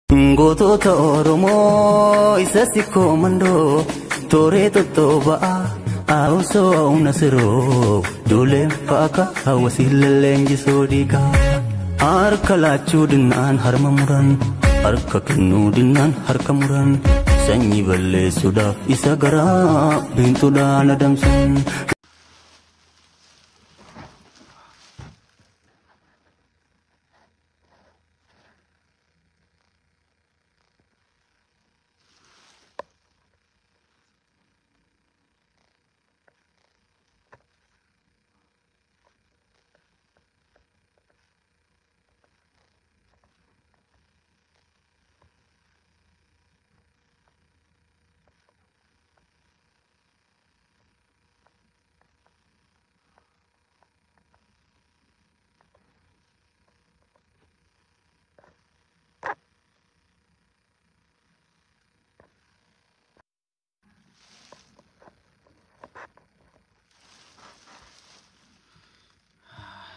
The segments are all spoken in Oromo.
Gootota Oromoo isa sikkoo mandoo tooree tottoba'aa haawusoo humna siroo duuleen faaka hawwasii lalleenjisoo dhiigaa. Harka laachuu dinnaan harma muran, harka kennuu dinnaan harka muran, sanyii balleessuudhaaf isa garaa biintuudhaan adamsan.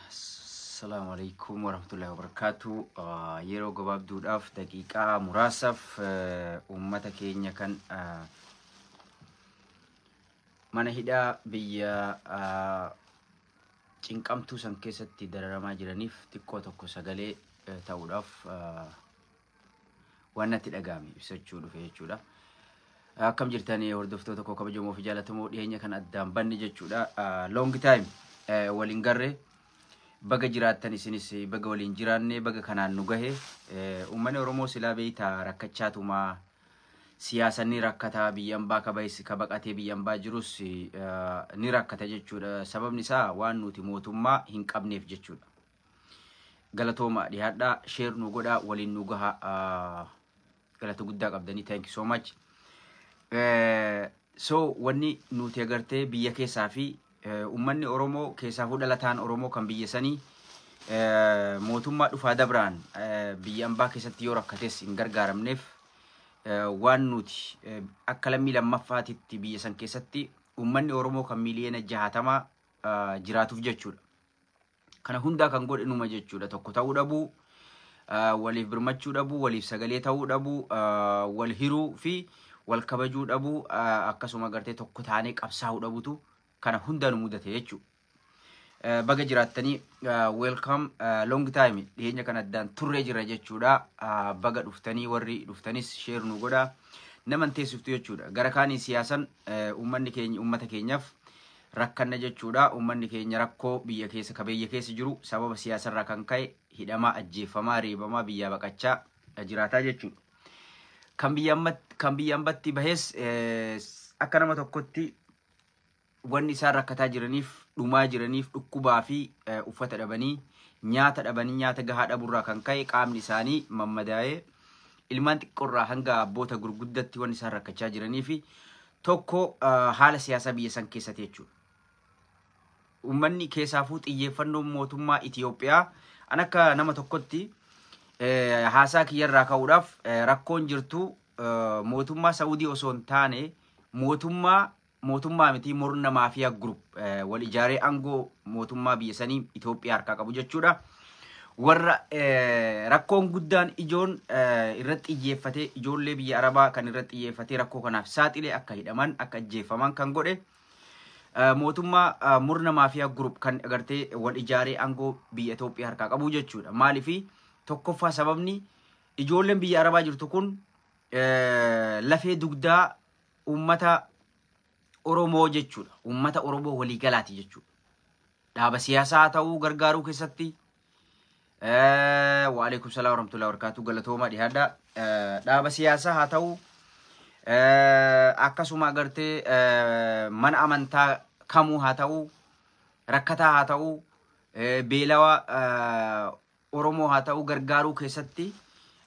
Assalamu alaikum warahmatullahi wabarakatuh. Yeroo gabaabduudhaaf daqiiqaa muraasaaf uummata keenya kan mana hidhaa biyya cinqamtuu san keessatti dararamaa jiraniif xiqqoo tokko sagalee ta'uudhaaf waan natti dhaga'ame ibsachuu dhufe jechuudha. Akkam jirtan hordoftoota koo kabajamoo fi jaallatamoo, dhiyeenya kan addaan banne jechuudha. Long time waliin garre. Baga jiraattan, isinis baga waliin jiraanne, baga kanaan nu gahe. Uummanni Oromoo silaa beeytaa rakkachaatumaa siyaasan ni rakkataa, biyya ambaa kabais ka baqatee biyya ambaa jirus ni rakkata jechuudha. Sababni isaa waan nuti mootummaa hin qabneef jechuudha. Galatooma, dhiyaadhaa, share nu godhaa, waliin nu gaha. Galata guddaa qabdanii, thank you so much. So wanni nuti agartee biyya keessaa fi uummanni Oromoo keessaafuu dhalataan Oromoo kan biyya sanii mootummaa dhufaa dabraan biyya ambaa keessatti yoo rakkates hin gargaaramneef, waan nuti akka lammii lammaffaatitti biyya san keessatti uummanni Oromoo kan miiliyoona 60 jiraatuuf jechuudha. Kana hundaa kan godhe numa jechuudha. Tokko ta'uu dhabuu, waliif birmachuu dhabuu, waliif sagalee ta'uu dhabuu, wal hiruu fi wal kabajuu dhabuu, akkasuma gartee tokko taanee qabsaa'uu dhabutu kana hunda nu mudate jechuudha. Baga jiraattanii, welcome, long time dhiyeenya kana addaan turree jira jechuudha. Baga dhuftanii, warri dhuftanis share nu godhaa. Nama hin teessiftu jechuudha. Gara kaanii siyaasan uummanni keenya uummata keenyaaf rakkanna jechuudha. Uummanni keenya rakkoo biyya keessa ka biyya keessa jiru sababa siyaasarraa kan ka'e hidhamaa, ajjeefamaa, reebamaa, biyyaa baqachaa jiraataa jechuudha. Kan biyya ambatti bahes akka nama tokkotti wanni isaan rakkataa jiraniif, dhumaa jiraniif, dhukkubaa fi uffata dhabanii, nyaata dhabanii, nyaata gahaa dhaburraa kan ka'e qaamni isaanii mammadaa'ee, ilmaan xiqqoorraa hanga abboota gurguddatti wanni isaan rakkachaa jiranii fi tokko haala siyaasaa biyya san keessatti jechuudha. Uummanni keessaafuu xiyyeeffannoon mootummaa Itiyoophiyaa, an akka nama tokkotti haasaa kiyyarraa ka'uudhaaf, rakkoon jirtu mootummaa Saawudii osoo hin taane mootummaa miti, murna maafiyaa group wal ijaaree aangoo mootummaa biyya sanii Itoophiyaa harkaa qabu jechuudha. Warra rakkoon guddaan ijoon irratti xiyyeeffatee, ijoollee biyya Arabaa kan irratti xiyyeeffatee rakkoo kanaaf saaxilee, akka hidhaman, akka ajjeefaman kan godhe mootummaa murna maafiyaa group kan agartee wal ijaaree aangoo biyya Itoophiyaa harkaa qabu jechuudha. Maaliifi tokkoffaa sababni ijoolleen biyya Arabaa jirtu kun lafee dugdaa uummata Oromoo jechuudha. Uummata Oromoo waliigalaati jechuudha. Dhaaba siyaasaa ta'uu gargaaruu keessatti. Waalaikum salaam warahmatullahi wabarakatuh. Galatooma, dhiyaadha. Dhaaba siyaasaa haa ta'u, akkasuma agartee mana amantaa kamuu haa ta'u, rakkataa haa ta'u, beelawaa Oromoo haa ta'u, gargaaruu keessatti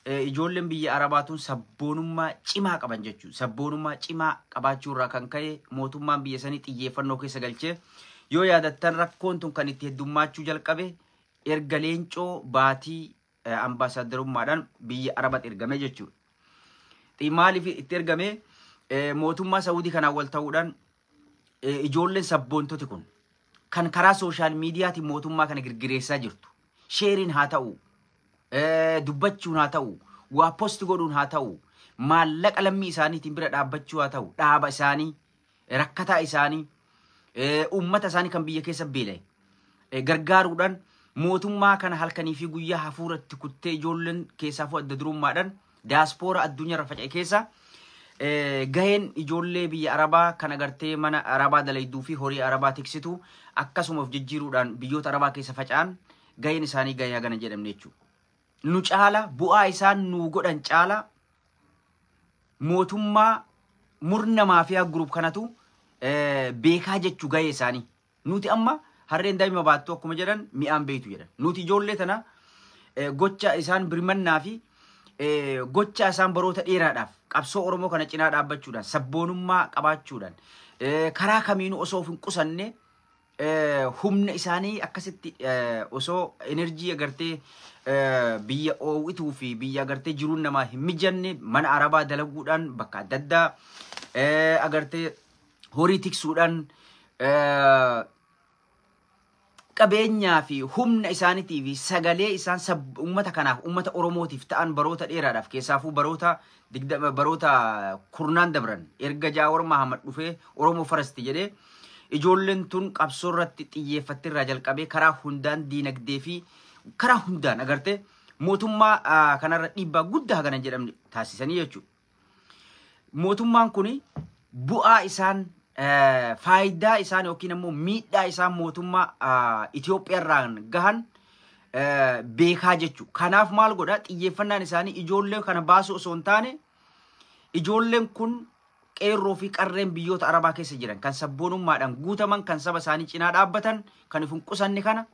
ijoolleen biyya Arabaatuun sabboonummaa cimaa qaban jechuudha. Sabboonummaa cimaa qabaachuu irraa kan ka'e mootummaan biyya sanii xiyyeeffannoo keessa galchee, yoo yaadattan rakkoon tun kan itti heddummaachuu jalqabe erga Leencoo Baatii ambaasaadarummaadhaan biyya Arabaatti ergame jechuudha. Maaliif itti ergame? Mootummaa Saawudii kanaan wal ta'uudhaan ijoolleen sabboontoti kun kan karaa social mediaatiin mootummaa kana girgireessaa jirtu. Shareiin haa ta'u, dubbachuun haa ta'u, waa post godhuun haa ta'u, maallaqa lammii isaaniitiin bira dhaabbachuu haa ta'u, dhaaba isaanii, rakkataa isaanii, uummata isaanii kan biyya keessa beela'e gargaaruudhaan mootummaa kana halkanii fi guyyaa hafuuratti kuttee ijoolleen keessaafuu adda durummaadhaan diyaaspooraa addunyaarra faca'e keessa gaheen ijoollee biyya Arabaa kan agartee mana Arabaa dalayduu fi horii Arabaa tiksitu akkasuma of jijjiiruudhaan biyyoota Arabaa keessa faca'an gaheen isaanii gahee hagana jedhamne jechuudha. Nu caala bu'aa isaan nu godhan caala mootummaa murna maafiyaa group kanatu beekaa jechuu gahee isaanii. Nuti amma harreen daa'ima baattu akkuma jedhan mi'aan beeytu jedhan. Nuti ijoollee tana gocha isaan birmannaa fi gocha isaan baroota dheeraadhaaf qabsoo Oromoo kana cinaa dhaabbachuudhaan sabboonummaa qabaachuudhaan karaa kamiinuu osoo of hin qusanne humna isaanii akkasitti osoo enerjii agartee biyya oowwituu fi biyya agartee jiruun namaa hin mijanne mana Arabaa dalaguudhaan bakka adda addaa agartee horii tiksuudhaan qabeenyaa fi humna isaaniitii fi sagalee isaan uummata kanaaf uummata Oromootiif ta'an baroota dheeraadhaaf keessaafuu baroota 20 baroota kurnaan dabran erga Jaawar Mahamad dhufee Oromoo First jedhee ijoolleen tun qabsoo irratti xiyyeeffatte irraa jalqabee karaa hundaan diinagdee fi karaa hundaan agartee mootummaa kanarra dhiibbaa guddaa hagana jedhamne taasisanii jechuudha. Mootummaan kuni bu'aa isaan faayidaa isaan yookiin immoo miidhaa isaan mootummaa Itoophiyaarraan gahan beekaa jechuudha. Kanaaf maal godha xiyyeeffannaan isaanii ijoollee kana baasuu osoo hin taane ijoolleen kun qeerroo fi qarreen biyyoota Arabaa keessa jiran kan sabboonummaadhaan guutaman kan saba isaanii cinaa dhaabbatan kan if hin qusanne kana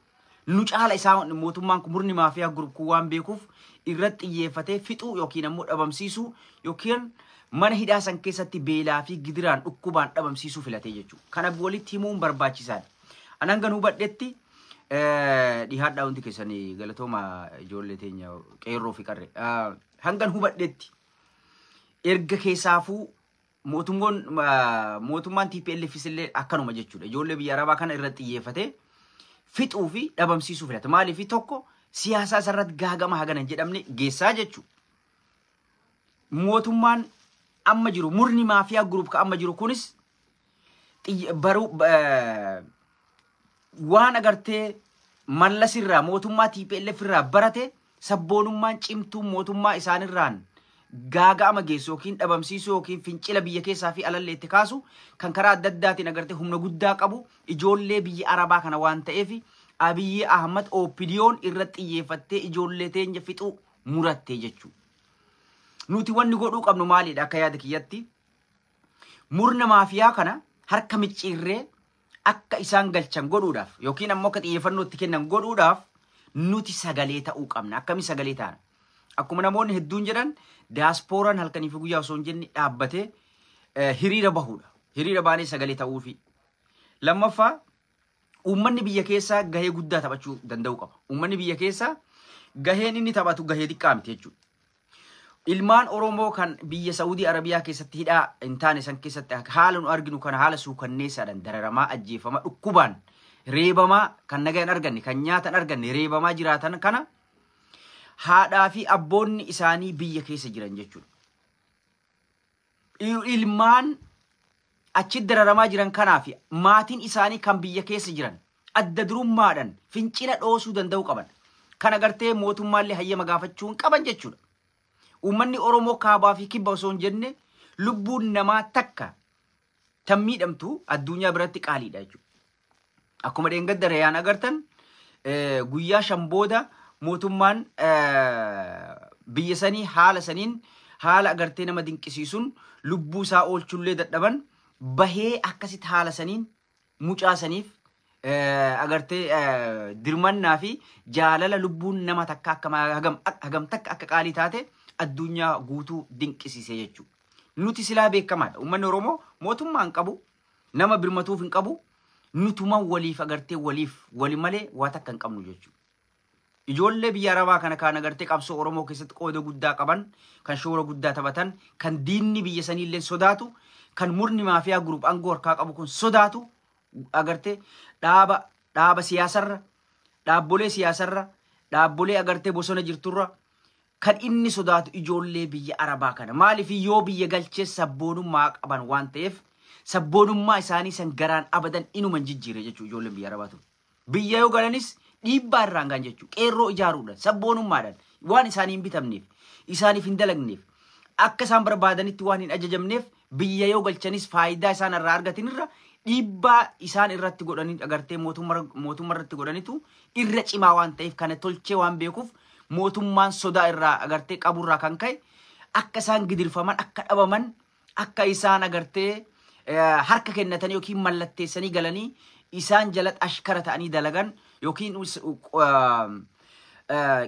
nu caala isaan mootummaan kun murni maafiyaa group kun waan beekuuf irratti xiyyeeffatee fixuu yookiin ammoo dhabamsiisuu yookiin mana hidhaa san keessatti beelaa fi gidiraan dhukkubaan dhabamsiisuu filatee jechuudha. Kana walitti himuun barbaachisaadha. Anan gan hubadhetti dhihaadhaa hundi keessanii galatooma ijoollee teenya qeerroo fi qarree. Hangan hubadhetti erga keessaafuu mootummaan TPLFs illee akkanuma jechuudha. Ijoollee biyya Arabaa kana irratti xiyyeeffatee fixuu fi dhabamsiisuu filata. Maaliif tokko siyaasaa isarratti gaagama hagana hin jedhamne geessaa jechuudha. Mootummaan amma jiru murni maafiyaa group ka amma jiru kunis baruu waan agartee Mallas irraa mootummaa TPLF irraa barate sabboonummaan cimtuu mootummaa isaanirraan gaaga'ama geessu yookiin dhabamsiisuu yookiin fincila biyya keessaa fi alallee itti kaasu kan karaa adda addaatiin agartee humna guddaa qabu ijoollee biyya Arabaa kana waan ta'eef Abiyyi Ahmad OPDO'n irratti xiyyeeffattee ijoollee teenya fixuu murattee jechuudha. Nuti wanni godhuu qabnu maalidha akka yaada kiyyatti? Murna maafiyaa kana harka micciirree akka isaan galchan godhuudhaaf yookiin ammoo akka xiyyeeffannoo itti kennan godhuudhaaf nuti sagalee ta'uu qabna. Akkami sagalee taana? Akkuma namoonni hedduun jedhan diyaaspooraan halkanii fi guyyaa osoo hin jenne dhaabbatee hiriira bahuudha. Hiriira baanee sagalee ta'uufi. Lammaffaa uummanni biyya keessaa gahee guddaa taphachuu danda'uu qaba. Uummanni biyya keessaa gaheen inni taphatu gahee xiqqaa miti jechuudha. Ilmaan Oromoo kan biyya Saa'udii Arabiyaa keessatti hidhaa hin taane san keessatti haala nu arginu kana haala suukanneessaadhaan dararamaa, ajjeefamaa, dhukkubaan reebamaa kan nagaa hin arganne, kan nyaata hin arganne reebamaa jiraatan kana haadhaa fi abboonni isaanii biyya keessa jiran jechuudha. Ilmaan achi dararamaa jiran kanaa fi maatiin isaanii kan biyya keessa jiran adda durummaadhaan fincila dhoosuu danda'uu qaban. Kan agartee mootummaallee hayyama gaafachuu hin qaban jechuudha. Uummanni Oromoo kaabaa fi kibba osoo hin jenne lubbuun namaa takka tan miidhamtu addunyaa biratti qaaliidha jechuudha. Akkuma dheengadda reeyaan agartan guyyaa 5 booda mootummaan biyya sanii haala saniin haala agartee nama dinqisiisuun lubbuu isaa oolchullee dadhaban bahee akkasitti haala saniin mucaa saniif agartee dirmannaa fi jaalala lubbuun nama takka akka hagam takka akka qaalii taate addunyaa guutuu dinqisiise jechuudha. Nuti silaa beekamaadha. Uummanni Oromoo mootummaa hin qabu, nama birmatuuf hin qabu, nutuma waliif agartee waliif wali malee waa takka hin qabnu jechuudha. Ijoollee biyya Arabaa kana kaan agartee qabsoo Oromoo keessatti qooda guddaa qaban, kan shoora guddaa taphatan, kan diinni biyya saniillee sodaatu, kan murni maafiyaa group aangoo harkaa qabu kun sodaatu agartee dhaaba siyaasarra, dhaabbolee siyaasarra, dhaabbolee agartee bosona jirturra Kan inni sodaatu ijoollee biyya Arabaa kana. Maaliif yoo biyya galchee sabboonummaa qaban waan ta'eef sabboonummaa isaanii san garaan abadan inuma hin jijjiire jechuudha ijoolleen biyya Arabaa tun. Biyya yoo galanis dhiibbaa irraan gaan jechuudha. Qeerroo ijaaruudhaan sabboonummaadhaan waan isaanii hin bitamneef isaaniif hin dalagneef akka isaan barbaadanitti waan hin ajajamneef biyya yoo galchanis faayidaa isaan irraa argatan irra dhiibbaa isaan irratti godhanii agartee mootummaa irratti godhanitu irra cimaa waan ta'eef kana tolchee waan beekuuf mootummaan sodaa irraa agartee qaburraa kan ka'e akka isaan gidirfaman akka dhabaman akka isaan agartee harka kennatanii yookiin mallatteessanii galanii isaan jalatti ashkara ta'anii dalagan yookiin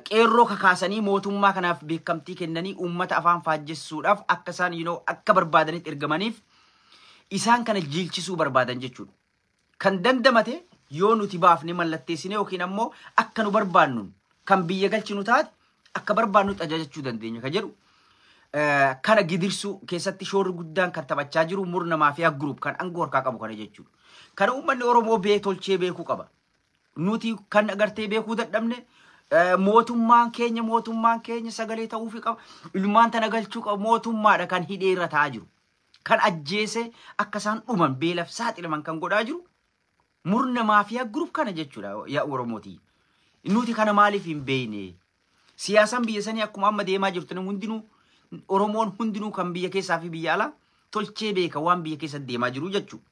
qeerroo kakaasanii mootummaa kanaaf beekamtii kennanii uummata afaan faajjessuudhaaf akka isaan akka barbaadanitti ergamaniif isaan kana jiilchisuu barbaadan jechuudha. Kan dandamate yoo nuti baafne mallatteessine yookiin ammoo akka nu barbaannu kan biyya galchinu taate akka barbaannutti ajajachuu dandeenya kan jedhu kana gidirsuu keessatti shoorri guddaan kan taphachaa jiru murna maafiyaa group kan aangoo harkaa qabu kana jechuudha. Kana uummanni Oromoo bee tolchee beekuu qaba. Nuti kan agartee beekuu dadhabne mootummaan keenya sagalee ta'uufii qaba. Ilmaan tana galchuu qaba. Mootummaadha kan hidhee irra taa'aa jiru. Kan ajjeese akka isaan dhuman beelaaf saaxilaman kan godhaa jiru murna maafiyaa group kana jechuudha yaa Oromooti. Nuti kana maaliif hin beekne? Siyaasaan biyya sanii akkuma amma deemaa jirtu hundinuu Oromoon hundinuu kan biyya keessaa fi biyya alaa tolchee beeka waan biyya keessa deemaa jiru jechuudha.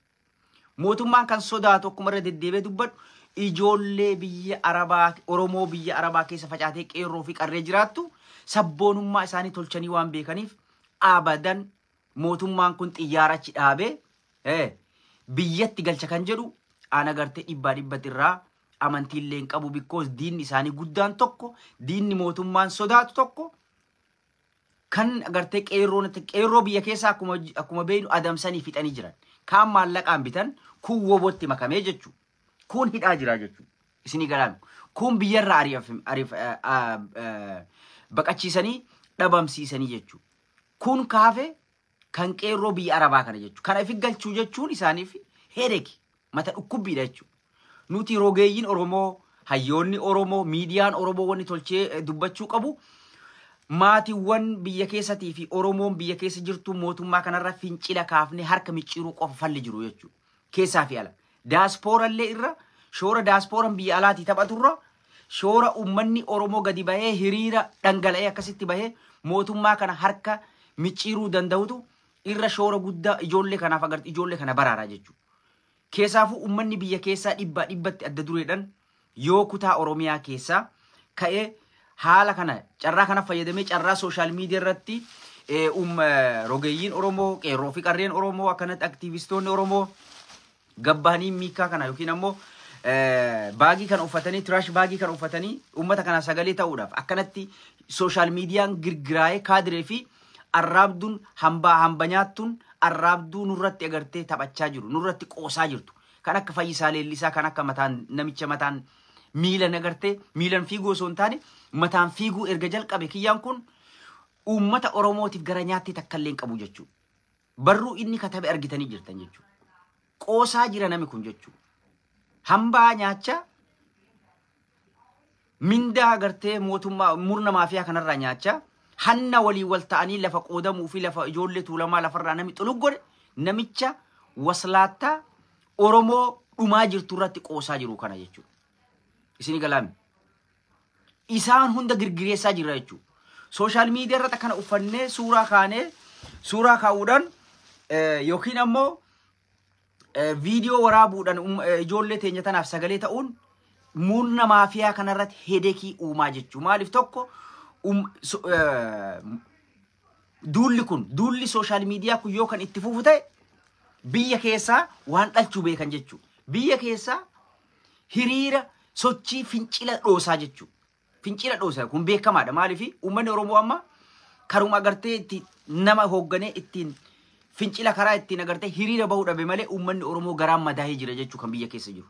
Mootummaan kan sodaatu akkuma irra deddeebi'ee dubbadhu ijoollee biyya Arabaa Oromoo biyya Arabaa keessa facaatee qeerroo fi qarree jiraattu sabboonummaa isaanii tolchanii waan beekaniif abadan mootummaan kun xiyyaara achi dhaabee biyyatti galcha kan jedhu aan agartee dhibbaa dhibbatti irraa amantiillee hin qabu because diinni isaanii guddaan tokko diinni mootummaan sodaatu tokko kan agartee qeerroo biyya keessaa akkuma beeknu adamsanii fixanii jiran. Kaan maallaqaan bitan kun wobotti makamee jechuudha. Kun hidhaa jira jechuudha. Isinii galaanu. Kun biyyarraa baqachiisanii dhabamsiisanii jechuudha. Kun kaafe kan qeerroo biyya Arabaa kana jechuudha. Kana ifi galchuu jechuun isaaniif heregi mata dhukkubbiidha jechuudha. Nuti rogeeyyiin Oromoo, hayyoonni Oromoo, miidiyaan Oromoo wanni tolchee dubbachuu qabu maatiiwwan biyya keessatii fi Oromoon biyya keessa jirtu mootummaa kanarra fincila kaafnee harka micciiruu qofa falli jiru jechuudha. Keessaa fi ala. Daaspoorallee irra shoora daaspooraan biyya alaatii taphaturra shoora uummanni Oromoo gadi bahee hiriira dhangala'ee akkasitti bahee mootummaa kana harka micciiruu danda'utu irra shoora guddaa ijoollee kanaaf agarti ijoollee kana baraaraa jechuudha. Keessaafuu uummanni biyya keessaa dhibbaa dhibbatti adda dureedhaan yoo kutaa Oromiyaa keessaa ka'ee haala kana carraa kana fayyadamee carraa sooshaal miidiyaa irratti rogeeyyiin Oromoo qeerroo fi qarreen Oromoo akkanatti aktiivistoonni Oromoo gabbaanii miikaa kana yookiin ammoo baagii kana uffatanii tiraash baagii kana uffatanii uummata kana sagalee ta'uudhaaf akkanatti sooshaal miidiyaan girgiraa'ee kaadiree fi arraabduun hambaa hamba nyaattuun arraabduu nurratti agartee taphachaa jiru nurratti qoosaa jirtu kan akka Fayyisaa Leellisaa kan akka mataan namicha mataan miilan agartee miilan fiiguu osoo hin taane mataan fiiguu erga jalqabe kiyyaan kun uummata Oromootiif gara nyaattee takka illee hin qabu jechuudha. Barruu inni katabe argitanii jirtan jechuudha. Qoosaa jira nami kun jechuudha. Hambaa nyaachaa mindaa agartee mootummaa murna maafiyaa kanarraa nyaachaa hanna walii wal ta'anii lafa qoodamuu fi lafa ijoollee tuulamaa lafarraa nami xulug godhe namicha waslaattaa Oromoo dhumaa jirtu irratti qoosaa jiru kana jechuudha. Isinii galaami. Isaan hunda girgireessaa jira jechuudha. Sooshaal miidiyaa irratti akkana uffannee suuraa kaanee suuraa kaa'uudhaan yookiin ammoo viidiyoo waraabuudhaan ijoollee teenya tanaaf sagalee ta'uun murna maafiyaa kanarratti hedekii uumaa jechuudha. Maaliif tokko duulli kun duulli sooshaal miidiyaa kun yoo kan itti fufu ta'e biyya keessaa waan dhalchuu beekan jechuudha. Biyya keessaa hiriira sochii fincila dhoosaa jechuudha. Fincila dhoosaa kun beekamaadha. Maaliif uummanni Oromoo amma karuma agartee itti nama hoogganee ittiin fincila karaa ittiin agartee hiriira bahuu dhabe malee uummanni Oromoo garaan madaa'ee jira jechuudha kan biyya keessa jiru.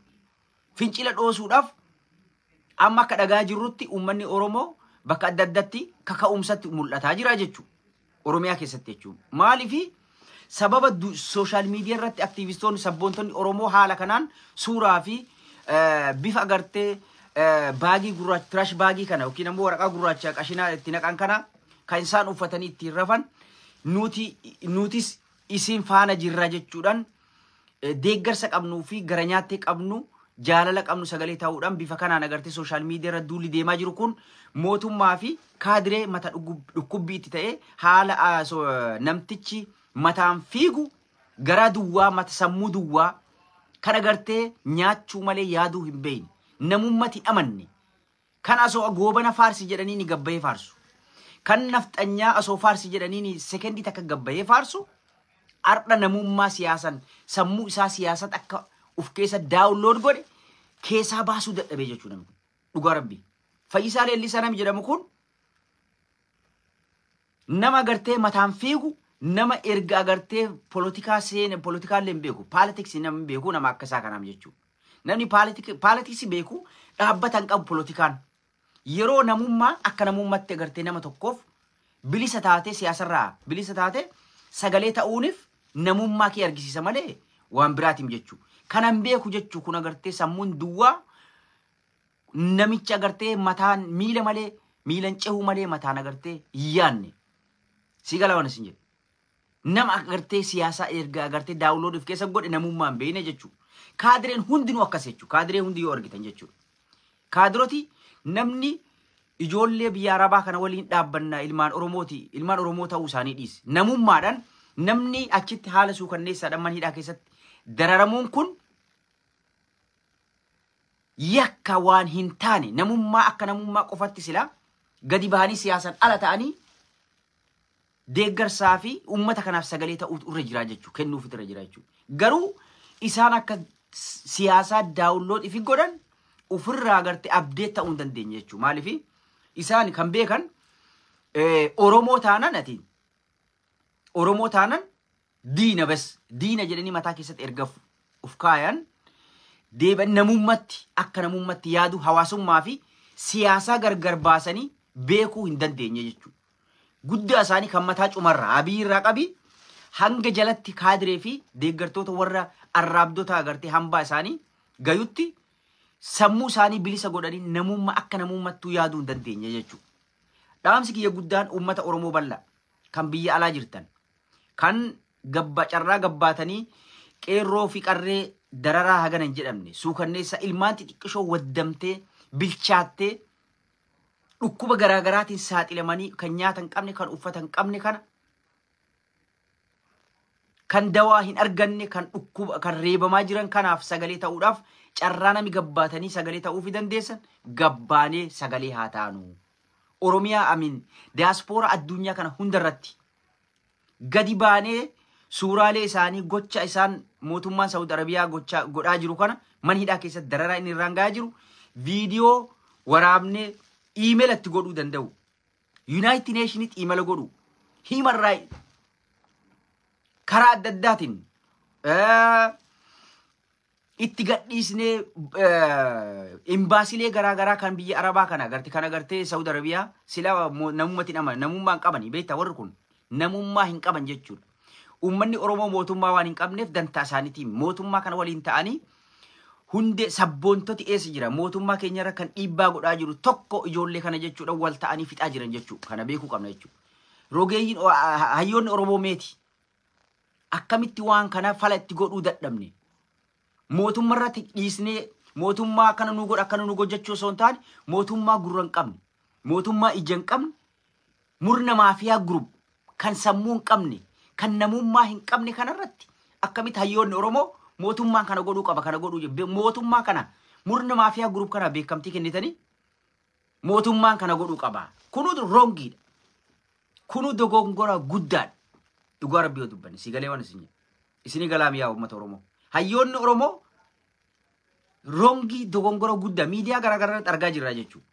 Fincila dhoosuudhaaf amma akka dhagaa jirrutti uummanni Oromoo bakka adda addaatti kaka'umsatti mul'ataa jira jechuudha. Oromiyaa keessatti jechuudha. Maaliif sababa sooshaal miidiyaa irratti aktiivistoonni sabboontonni Oromoo haala kanaan suuraa fi bifa agartee Baagii gurraacha, trash baagii kana yookiin ammoo waraqaa gurraacha qashinaa itti naqan kana kan isaan uffatanii ittiin rafan, nuti nutis isin faana jirra jechuudhaan deeggarsa qabnuu fi gara nyaattee qabnu, jaalala qabnu sagalee ta'uudhaan bifa kanaan agartee social media irra duulli deemaa jiru kun mootummaa fi kaadiree mata dhukkubbii itti ta'e, haala namtichi mataan fiigu, garaa duwwaa, mata sammuu duwwaa kan agartee nyaachuu malee yaaduu hin beekne, namummatti hin amanne, kan asoo Goobana faarsi jedhanii ni gabbayee faarsu, kan nafxanyaa asoo faarsi jedhanii ni sekendii takka gabbayee faarsu, ardha namummaa siyaasan sammuu isaa siyaasat akka uf keessa download godhe keessaa baasuu dadhabee jechuudha namni kun. Dhugaa rabbii. Fayyisaa Leellisaa namni jedhamu kun nama agartee mataan fiigu, nama erga agartee polotikaa seene, polotikaallee hin beeku, politics nama hin beeku, nama akka isaa kanaaf jechuudha. Namni politics beeku dhaabbata hin qabu polotikaan. Yeroo namummaa akka namummaatti agartee nama tokkoof bilisa taatee, siyaasarraa bilisa taatee sagalee ta'uuniif namummaa kee argisiisa malee waan biraatiin jechuudha. Kanan beeku jechuu kun agartee sammuun duwwaa namicha agartee mataan miila malee, miilan cehuu malee mataan agartee hin yaanne. Si gala waan isin jedhu. Nama agartee siyaasaa erga agartee download of keessa godhe namummaa hin beekne jechuudha. Kaadireen hundinuu akkas jechuudha. Kaadiree hundi yoo argitan jechuudha. Kaadiroti namni ijoollee biyya Arabaa kana waliin dhaabbanna, ilmaan Oromooti, ilmaan Oromoo ta'uu isaanii dhiise. Namummaadhaan namni achitti haala suukanneessaadhaan mana hidhaa keessatti dararamuun kun yakka waan hin taane, namummaa akka namummaa qofatti silaa gadi bahanii siyaasan ala ta'anii deeggarsaa fi uummata kanaaf sagalee ta'uutu irra jira jechuudha. Kennuufitu irra jira jechuudha. Garuu isaan akka siyaasaa download ifi godhan ofirraa agartee update ta'uu hin dandeenye jechuudha. Maaliif isaan kan beekan Oromoo taanan, ati Oromoo taanan diina, bas diina jedhanii mataa keessatti erga uf kaayan deebi'an namummatti akka namummatti yaadu, hawaasummaa fi siyaasaa gargar baasanii beekuu hin dandeenye jechuudha. Guddaa isaanii kan mataa cumarraa Abiy irraa qabi hanga jalatti kaadiree fi deeggartoota warra arraabdota agartee hambaa isaanii gayutti sammuu isaanii bilisa godhanii namummaa akka namummattuu yaaduu hin dandeenye jechuudha. Dhaamsi kiyya guddaan uummata Oromoo bal'aa kan biyya alaa jirtan, kan gabba carraa gabbaatanii qeerroo fi qarree dararaa hagana hin jedhamne suukanneessa ilmaan xixiqqishoo waddamtee bilchaattee dhukkuba garaagaraatiin saaxilamanii, kan nyaata hin qabne, kan uffata hin qabne, kana kan dawaa hin arganne, kan dhukkuba kan reebamaa jiran kanaaf sagalee ta'uudhaaf carraa nami gabbaatanii sagalee ta'uufi dandeessan gabbaanee sagalee haa taanu. Oromiyaa amiin diyaaspooraa addunyaa kana hundarratti gadi baanee suuraalee isaanii, gocha isaan mootummaan Saawud Arabiyaa gocha godhaa jiru kana, mana hidhaa keessatti dararaa inni irraan gahaa jiru viidiyoo waraabnee email itti godhuu danda'u. United Nationitti email godhu. Human right karaa adda addaatiin itti gadhiisnee imbaasilee garaa garaa kan biyya Arabaa kana agarte, kan agartee Saawud Arabiyaa sila namummatti nama namummaa hin qabani beektaa, warri kun namummaa hin qaban jechuudha. Uummanni Oromoo mootummaa waan hin qabneef dantaa isaaniitiin mootummaa kana waliin ta'anii hundee sabboontoti eessa jira, mootummaa keenyarra kan dhiibbaa godhaa jiru tokko ijoollee kana jechuudha, wal ta'anii fixaa jiran jechuudha. Kana beekuu qabna jechuudha. Rogeeyyiin hayyoonni Oromoo meeti? Akkamitti waan kana fala itti godhuu dadhabne? Mootummaa irratti dhiisnee mootummaa akkana nu godha, akkana nu godha jechuu osoo hin taane, mootummaa gurra hin qabne, mootummaa ija hin qabne, murna mafia group kan sammuu hin qabne, kan namummaa hin qabne kanarratti akkamitti hayyoonni Oromoo mootummaan kana godhuu qaba, kana godhuu, mootummaa kana murna mafia group kana beekamtii kennitanii mootummaan kana godhuu qaba. Kunuu wrongiidha. Kunuu dogongora guddaadha. Dhugaa rabbii yoo dubbanne si galee waan isin jedhu. Isinii galaam yaa uummata Oromoo. Hayyoonni Oromoo wrongii dogongora guddaa miidiyaa garaagaraa irratti argaa jirra jechuudha.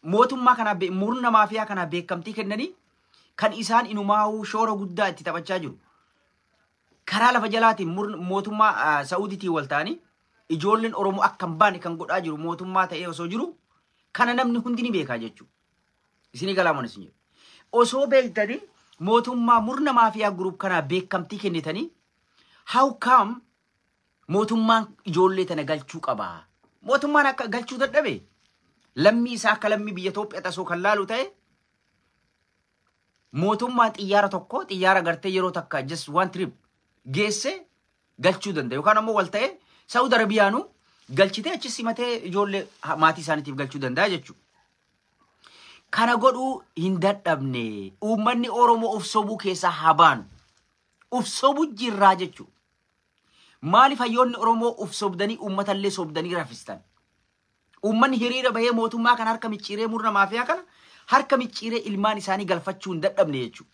Mootummaa kana, murna maafiyaa kana beekamtii kennanii kan isaan inumaa'uu shoora guddaa itti taphachaa jiru. Karaa lafa jalaatiin mootummaa Saa'udiitiin wal ta'anii ijoolleen Oromoo akka hin baane kan godhaa jiru mootummaa ta'ee osoo jiru, kana namni hundi ni beekaa jechuudha. Isinii galaamoon isin jedhu. Osoo beektanii mootummaa murna mafia group kanaa beekamtii kennitanii, how come mootummaan ijoollee tana galchuu qaba? Mootummaan akka galchuu dadhabe Lammii isaa akka lammii biyya Itoophiyaa tasoo kan laalu ta'e, mootummaan xiyyaara tokko, xiyyaara gartee yeroo takka just one trip geesse galchuu danda'a, yookaan ammoo wal ta'e Saawud Arabiyaanuu galchitee achi simatee ijoollee maatii isaaniitiif galchuu danda'a jechuudha. Kana godhuu hin dadhabne. Uummanni Oromoo of sobuu keessaa haa baanu. Uf sobu jirraa jechuudha. Maaliif hayyoonni Oromoo uf sobdanii uummatallee sobdanii rafistan? Uummanni hiriira bahee mootummaa kana harka micciiree, murna maafiyaa kana harka micciiree ilmaan isaanii galfachuu hin dadhabne jechuudha.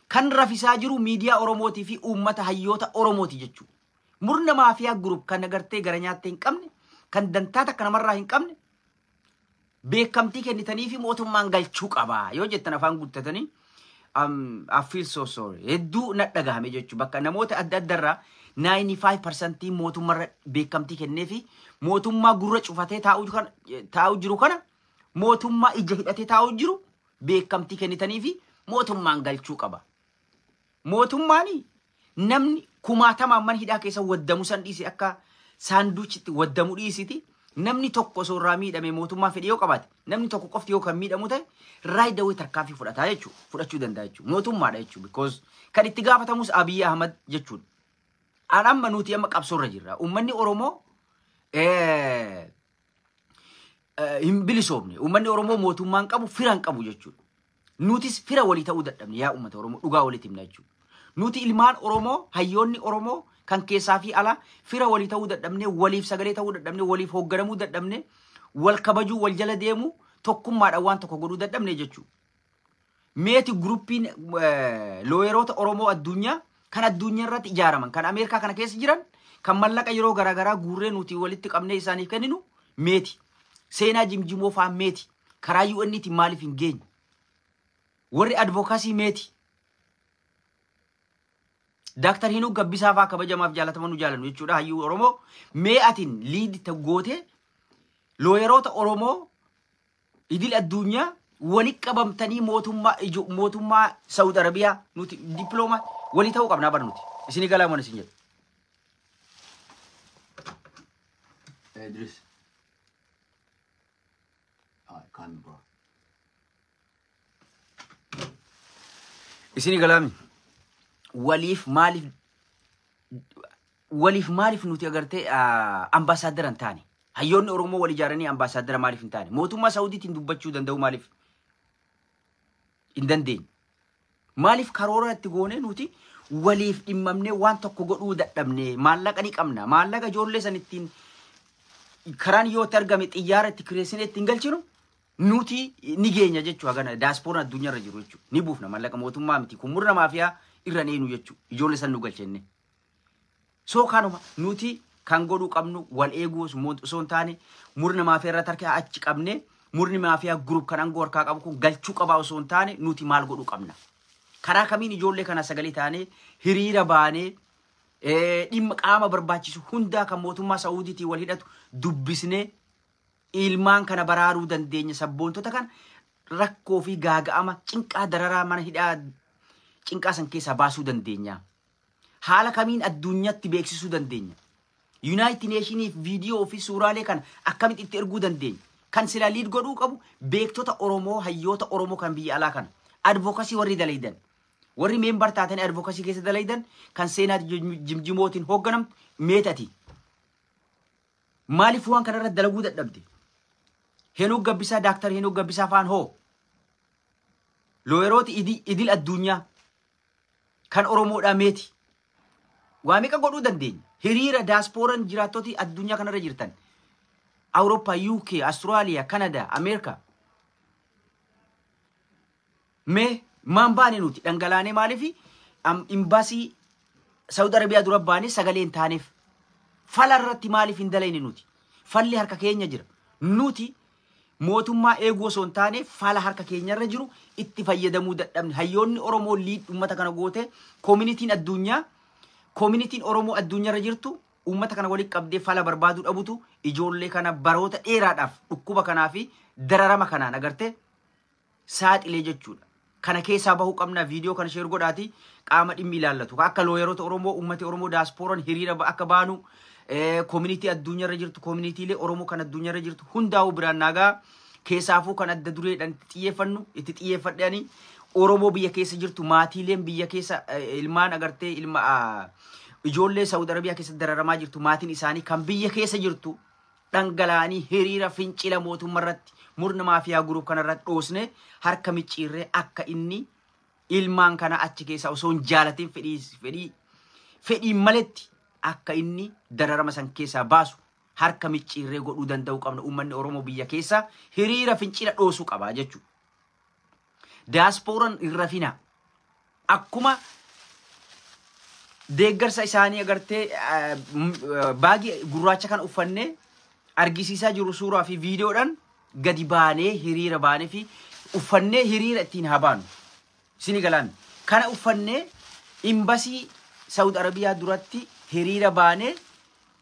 Kan rafisaa jiru miidiyaa Oromootii fi uummata hayyoota Oromooti jechuudha. Murna maafiyaa group kan agartee gara nyaattee hin qabne, kan dantaa takka namarraa hin qabne, beekamtii kennitanii fi mootummaan galchuu qaba yoo jettan afaan guuttatanii, I feel so sorry. Hedduu na dhagahame jechuudha. Bakka namoota adda addarraa 95% mootummaarra beekamtii kennee fi mootummaa gurra cufatee taa'uu jiru kana, mootummaa ija hidhatee taa'uu jiru beekamtii kennitanii fi mootummaan galchuu qaba. Mootummaan namni kumaatamaan mana hidhaa keessa waddamu san dhiise, akka saanduuchitti waddamu dhiisiti, namni tokko osoo irraa miidhame, mootummaa fedhii yoo qabaate, namni tokko qofti yoo kan miidhamu ta'e, right away tarkaanfii fudhataa jechuudha. Fudhachuu danda'a jechuudha. Mootummaadha jechuudha. Because kan itti gaafatamus Abiyyi Ahmad jechuudha. An amma nuti amma qabsoorra jirra. Uummanni Oromoo hin bilisoomne. Uummanni Oromoo mootummaan qabu, fira hin qabu jechuudha. Nutis fira walii ta'uu dadhabne, yaa uummata Oromoo, dhugaa walitti himna jechuudha. Nuti ilmaan Oromoo, hayyoonni Oromoo kan keessaa fi alaa fira walii ta'uu dadhabne, waliif sagalee ta'uu dadhabne, waliif hoogganamuu dadhabne, wal kabajuu, wal jala deemuu, tokkummaadhaan waan tokko godhuu dadhabne jechuudha. Meeti groupiin lawyeroota Oromoo addunyaa kan addunyaa irratti ijaaraman, kan Ameerikaa kana keessa jiran, kan mallaqa yeroo garaagaraa guurree nuti walitti qabnee isaaniif kenninu meeti. Seenaa Jimjimoo fa'aa meeti. Karaa UN'tiin maaliif hin geenye? Warri advocacy meeti. Daaktar Hinuu Gabbisaa fa'aa kabajamaaf jaalataman nu jaalannu jechuudha, hayyuu Oromoo. Mee atiin lead gootee lawyeroota Oromoo idil addunyaa walitti qabamtanii mootummaa Saawud Arabiyaa, nuti dippiloomaa walii ta'uu qabnaa bar nuti. Isinii galaa mana isin jedhu. Idris. Alright, calm bro. Isinii galaami. Waliif maaliif nuti agartee ambaasaadara hin taane? Hayyoonni Oromoo wal ijaaranii ambaasaadara maaliif hin taane? Mootummaa Saawudiitiin dubbachuu danda'u maaliif hin dandeenye? Maaliif karoora itti goonee nuti waliif dhimmamnee waan tokko godhuu dadhabne? Maallaqa ni qabna. Maallaqa ijoollee san ittiin karaan yoo itti argame xiyyaara itti kireessinee ittiin galchinu nuti ni geenya jechuudha. Hagana daaspooraan addunyaarra jiru jechuudha. Ni buufna maallaqa, mootummaa miti. Kun murna maafiyaa irra neenu jechuudha. Ijoollee san nu galchenne. So kanuma nuti kan godhuu qabnu wal eeguu osoo hin taane, murna maafiyaa irratti harka achi qabne, murni maafiyaa group kan aangoo harkaa qabu kun galchuu qabaa osoo hin taane, nuti maal godhuu qabna? Karaa kamiin ijoollee kana sagalee taanee hiriira baanee dhimma qaama barbaachisu hundaa kan mootummaa Saa'udiitiin wal hidhatu dubbisnee ilmaan kana baraaruu dandeenya, sabboontota kana rakkoo fi gaaga'ama cinqaa dararaa mana hidhaa cinqaa san keessaa baasuu dandeenya? Haala kamiin addunyaatti beeksisuu dandeenya? United Nationiif viidiyoo fi suuraalee kana akkamitti itti erguu dandeenya? Kan silaa lead godhuu qabu beektota Oromoo, hayyoota Oromoo kan biyya alaa kana. Advocacy warri dalaydan. Warri member taatanii advocacy keessa dalaydan, kan Seenaa Jimjimootiin hoogganamtu meetati. Maaliif waan kanarra dalaguu dadhabde? Henuu Gabbisaa, Daaktar Henuu Gabbisaa faan hoo? Lawyerooti idil addunyaa kan Oromoodhaa meeti. Waa meeqa godhuu dandeenya? Hiriira daaspooran jiraattoti addunyaa kanarra jirtan. Awurooppaa, UK, Austraaliyaa, Kanadaa, Ameerikaa. Mee maan baane nuti dhangalaanee maaliif imbaasii Saawud Arabiyaa dura baanee sagalee hin taaneef? Fala irratti maaliif hin dalayne nuti? Falli harka keenya jira. Nuti mootummaa eeguu osoo hin taane fala harka keenyarra jiru itti fayyadamuu dadhabne. Hayyoonni Oromoo lead uummata kana goote, communityn addunyaa, communityn Oromoo addunyaarra jirtu uummata kana walitti qabdee fala barbaaduu dhabutu ijoollee kana baroota dheeraadhaaf dhukkuba kanaa fi dararama kanaan agartee saaxilee jechuudha. Kana keessaa bahuu qabna. Viidiyoo kana share godhaati qaama dhimmi ilaallatu. Akka lawyeroota Oromoo, uummati Oromoo daaspooran hiriira akka baanu Community addunyaarra jirtu, communitylee Oromoo kan addunyaarra jirtu hundaa'uu biraan naagaa. Keessaafuu kan adda dureedhaan itti xiyyeeffannu, itti xiyyeeffadhanii, Oromoo biyya keessa jirtu, maatiileen biyya keessa ilmaan agartee ilma ijoollee Saawud Arabiyaa keessatti dararamaa jirtu, maatiin isaanii kan biyya keessa jirtu dhangala'anii hiriira fincila mootummaa irratti, murna maafiyaa group kanarratti dhoosne, harka micciirree akka inni ilmaan kana achi keessa osoo hin jaalatin fedhiin maletti akka inni dararama san keessaa baasu harka micciirree godhuu danda'uu qabna. Uummanni Oromoo biyya keessa hiriira fincila dhoosuu qaba jechuudha. Daaspooran irra fina. Akkuma deeggarsa isaanii agartee baagii gurraacha kan uffannee argisiisaa jiru suuraa fi viidiyoodhaan gadi baanee hiriira baanee fi uffannee hiriira ittiin haa baanu. Isinii galaan kana uffannee imbasii Saawud Arabiyaa duratti hiriira baanee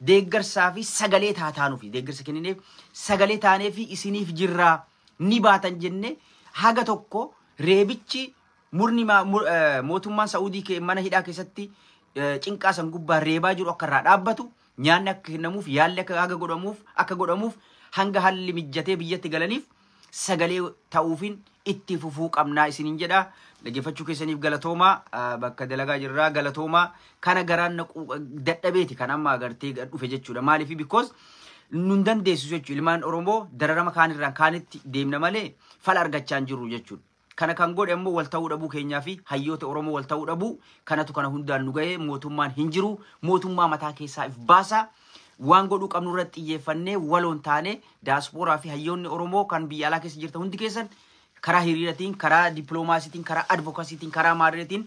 deeggarsaa fi sagalee taataanuuf, deeggarsa kennineef, sagalee taanee fi isiniif jirraa ni baatan jenne, haga tokko reebichi murni mootummaan Saa'udii mana hidhaa keessatti cinqaa san gubbaa reebaa jiru akka irraa dhaabbatu, nyaanni akka kennamuuf, yaalli akka haga godhamuuf akka godhamuuf, hanga haalli mijatee biyyatti galaniif sagalee ta'uufin itti fufuu qabnaa isiniin jedha. Dhaggeeffachuu keessaniif galatoomaa. Bakka dalagaa jirraa galatoomaa. Kana garaan naquu dadhabeeti kan amma agartee dhufe jechuudha. Maaliif? Because nun dandeessisu jechuudha. Ilmaan Oromoo dararama kaanirraan kaanitti deemna malee fala argachaa hin jirru jechuudha. Kana kan godhe immoo wal ta'uu dhabuu keenyaa fi hayyoota Oromoo wal ta'uu dhabuu kanatu kana hundaan nu ga'ee. Mootummaan hin jiru. Mootummaa mataa keessaa if baasa. Waan godhuu qabnu irratti xiyyeeffannee waloon taane, daaspooraa fi hayyoonni Oromoo kan biyya alaa keessa jirtan hundi keessan, karaa hiriiratiin, karaa dippiloomaasiitiin, karaa advocacytiin, karaa maadireetiin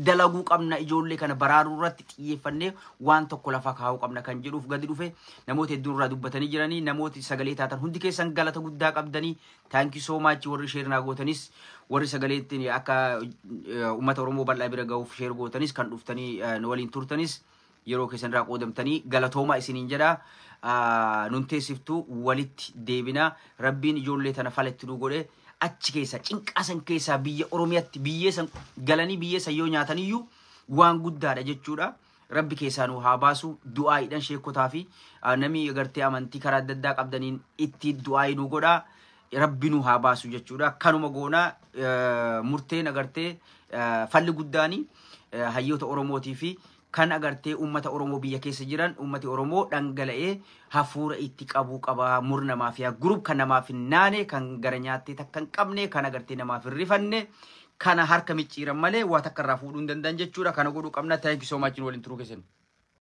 dalaguu qabna. Ijoollee kana baraaruu irratti xiyyeeffannee waan tokko lafa kaa'uu qabna kan jedhuuf gadi dhufe. Namoota hedduun irraa dubbatanii jiranii, namooti sagalee taatan hundi keessan galata guddaa qabdanii. Thank you so much. Warri share naa gootanis, warri sagaleetti akka uummata Oromoo bal'aa bira gahuuf share gootanis, kan dhuftanii nu waliin turtanis, yeroo keessan irraa qoodamtanii galatoomaa isiniin jedha. Nun teessiftuu walitti deebina. Rabbiin ijoollee tana falatti nu godhe, achi keessa cinqaa san keessaa biyya Oromiyaatti biyyee san galanii biyyee san yoo nyaataniyyuu waan guddaadha jechuudha. Rabbi keessaa nu haa baasu. Du'aayiidhaan sheekotaa fi namni agartee amantii karaa adda addaa qabdaniin itti du'aayii nu godhaa. Rabbi nu haa baasu jechuudha. Kanuma goonaa. Murteen agartee falli guddaanii hayyoota Oromootii fi kan agartee uummata Oromoo biyya keessa jiran, uummati Oromoo dhangala'ee hafuura itti qabuu qaba. Murna maafiyaa group kan namaaf hin naane, kan gara nyaattee takka hin qabne, kan agartee namaaf hin rifanne kana harka micciiran malee waa takka irraa fuudhuu hin danda'an jechuudha. Kana godhuu qabna. Thank you so much waliin turuu keessan.